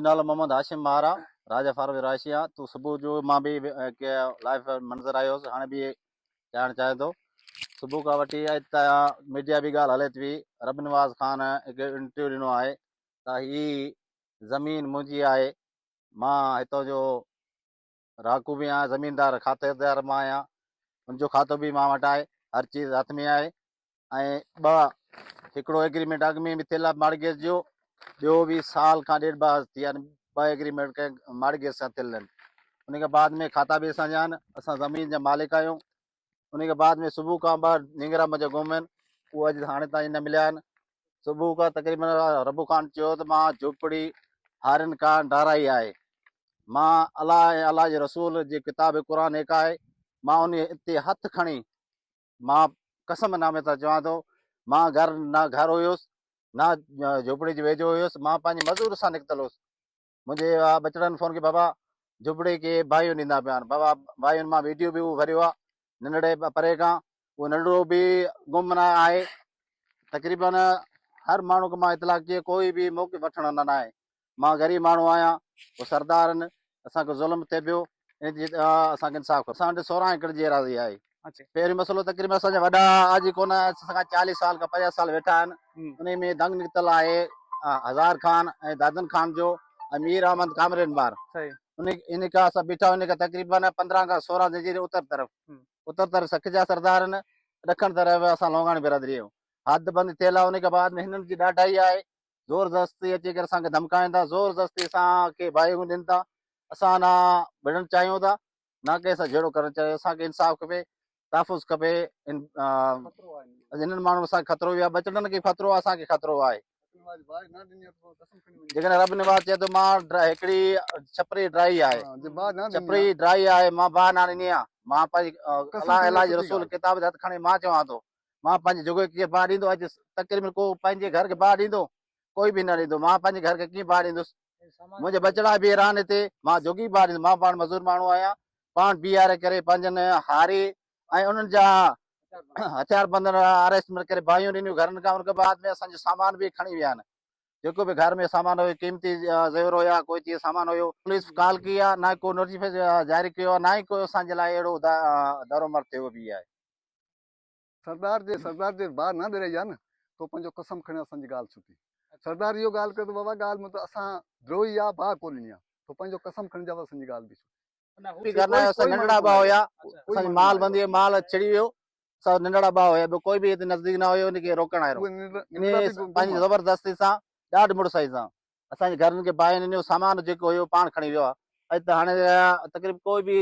نالو محمد هاشم مهارا راجا فاروق رهائشي آهيان تو صبح جو مان به لائيو منظر آيو هوس هاڻي به چاهڻ چاهيان ٿو صبح کان وٺي اڄ تائين ميڊيا به ڳالهه هلي ٿي رب نواز خان هڪ انٽرويو ڏنو آهي ته هي زمين منهنجي آهي مان هتان جو رهاڪو به آهيان زميندار کاتيدار مان آهيان ان جو کاتو به مان وٽ آهي هر چيز هٿ ۾ آهي ۽ ٻه هڪڙو ايگريمينٽ اڳ ۾ به ٿيل آهي مارگيج جو ٻيو به سال کان ڏيڍ ٻه ٿي ويا آهن ٻه ايگريمينٽ ڪنهن مارگيج سان ٿيل آهن ان کان بعد ۾ کاتا به اسان جا آهن اسان زمين جا مالڪ آهيون ان کان بعد ۾ صبح کان ٻه نينگرا منهنجا گم آهن اهي اڄ هاڻي تائين نه مليا آهن صبح کان تقريبن ربو خان چيو ته مان جهوپڙي هارين کان ڊارائي آهي مان الله ۽ الله جي رسول جي ڪتاب قرآن هڪ آهي مان ان تي هٿ کڻي مان قسم نامي سان چوان ٿو مان گهر نه گهر هيس نه جهوپڙي جي ويجهو هيس مان پنهنجي مزور سان نڪتل هيس منهنجي ٻچڙن فون ڪيو بابا جهوپڙي کي باهيون ڏيندا پيا آهن بابا باهين مان ويڊيو به اهو ڀريو آهي ننڍڙي پري کان اهو ننڍڙو به گم نه آهي تقريبن هر ماڻهو کي مان اطلاع ڪئي ڪوئي به موقف وٺڻ نه آهي مان غريب ماڻهو آهيان هو سردار آهن اسان کي ظلم ٿئي پيو ان جي اسان کي انصاف کپي اسان وٽ 16 ايڪڙ جي ايراضي آهي پهريون مسئلو تقريبن اسان جا وڏا اڄ ڪونه اسان کان 40 سال کان 50 سال ويٺا آهن ان ۾ دنگ نڪتل آهي هزار خان ۽ دادن خان جو ۽ مير احمد ڪامرين بار ان ان کان اسان بيٺا ان کان تقريبن 15 کان 16 جي اتر طرف اتر طرف سک جا سردار آهن ڏکڻ طرف اسان لونگاڻي برادري آهيون حد بند ٿيل آهي ان کان بعد ۾ هنن جي ڏاڍائي آهي زور زستي اچي ڪري اسان کي ڌمڪائين ٿا زور زستي اسان کي باهيون ڏين ٿا اسان نه وڙهڻ چاهيون ٿا نه ڪنهن سان جهيڙو ڪرڻ چاهيون اسان کي انصاف کپي تحفظ کپي انهن ماڻهن سان خطرو به آهي ٻچڙن کي خطرو آهي اسان کي خطرو آهي جيڪڏهن رب نواز چئي ٿو مان هڪڙي ڇپري ڊرائي آهي ڇپري ڊرائي آهي مان باهه نه ڏني آهي مان پنهنجي الله الله جي رسول ڪتاب هٿ کڻي مان چوان ٿو مان پنهنجي جوڳي کي ڪيئن باهه ڏيندو اڄ تقريبن ڪو پنهنجي گهر کي باهه ڏيندو ڪوئي به نه ڏيندو مان پنهنجي گهر کي ڪيئن باهه ڏيندس منهنجا ٻچڙا به رهن هتي مان جوڳي باهه ڏيندس مان پاڻ مزور ماڻهو آهيان پاڻ بيهاري ڪري پنهنجن هاري ۽ انهن جا هٿيار بندن اريسٽ ڪري باهيون ڏنيون گهرن کان ان کان بعد ۾ اسان جو سامان به کڻي ويا آهن جيڪو به گهر ۾ سامان هيو قيمتي زيور هيا ڪوئي چيز سامان هيو پوليس ڪال ڪئي آهي نه ڪو نوٽيفڪيشن جاري ڪيو آهي نه ئي ڪو اسان جي لاء اهڙو دارومر ٿيو به آهي. سردار جي سردار جي باهه نه ڏري يا نه تو پنهنجو قسم کڻي اسان جي ڳالهه ڇٽي سردار اهو ڳالهه ڪيو ته بابا ڳالهه مطلب اسان دروهي آ باهه ڪو ڏني آ تو پنهنجو قسم کڻي جا اسان جي ڳالهه به ڇٽي به گهر نه آيو اسان ننڍڙا ٻه هيا اسان جي مال بندي مال ڇڙي ويو اسان ننڍڙا ٻه هيا ٻيو ڪوئي به هتي نزديڪ نه هيو ان کي روڪڻ آيو ان پنهنجي زبردستي سان ڏاڍ مڙسائي سان اسان جي گهرن کي باهه ڏني سامان جيڪو هيو پاڻ کڻي ويو آ اڄ ته هاڻي تقريب ڪوئي به.